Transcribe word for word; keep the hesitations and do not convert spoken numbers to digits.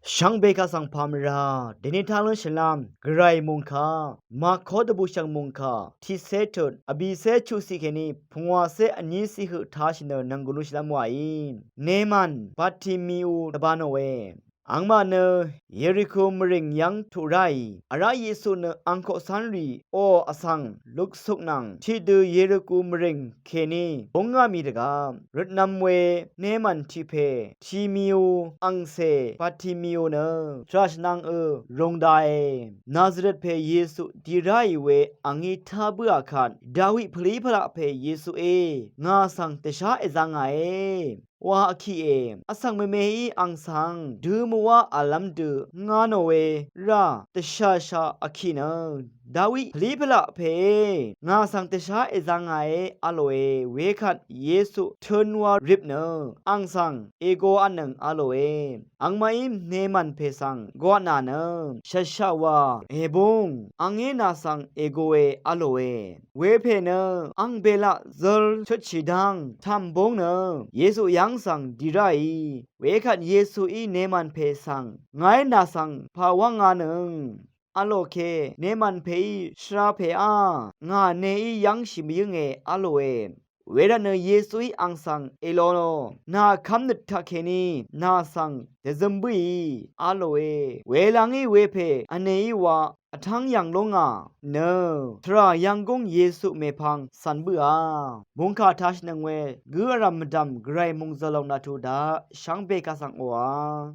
Shvngbe kaq svng pà mvrà dèní taq lúnshìlv́m gvray mòngkà, Màkó dvbùshv̀ng mòngkà tiqcé tut vbìcé chuqciq kèní pungwàcé vníciq høq tashì nø nv̀nggùn lúnshìlv́m wàí. Neman Batimiu dvbā nòe. Angmaq nø Yeriku mvrìng yv́ng tuq ráì. Vrá Yesu nø ang koqcv́n rì oqò vsvng luksuk nvng tiqdø Yeriku mvrìng kèní búngá mì dvgvp røtnv̄m we Neman tiq pè Timiu angcè Batimiu nø tvrà shvnvng ø rūng dāe. Nazaret pè Yesu di ráì we a ngí tá bǿà kvt, Dawi pvlí pvlaq pè Yesuí ngà svng dvshá èzāngàe wa vkiqe. Vsvng mèmeí ang svng dø mvwá v̀llv́m dø ngā nò we rá dvshàshà vkiq nø, Dawi pvlí pvlaq pèé ngà svng dvshá èzāngàe a lòe. Wekvt Yesu tø̄n wá rip nø ang svng ègo vtnøng a lòe. Angmaqí Neman pè svng gvtnà nø, shvtshaq wa èbúng, angí nà svng ègoe a lòe. Wepè nø ang belaq zøl chutshì dv́ng tv̀m búng nø Yesu yv́ng svng di ráì. Wekvt Yesuí Neman pè svng, ngàí nà svng pà wv́nganøng a lò ke, Neman pèí shvra pèá ngà vneí yv́ngshì mvyǿnge a lòe. Wervtnø Yesuí ang svng èlō nò, nà vkv́m nøt taqkèní nà svng dvzøm bǿì a lòe. Welv́ngí wepè vneí wa vtv́ng yv̀ng lúngà nø tvrà yv̄nggúng Yesu mèpvng cv̄n bǿà. Mòngkà tashìnøng we gǿ vrv̀m mvdv̀m gvray mòngzø̀l lòng nà tuq daq shvngbe kaq svng oqà.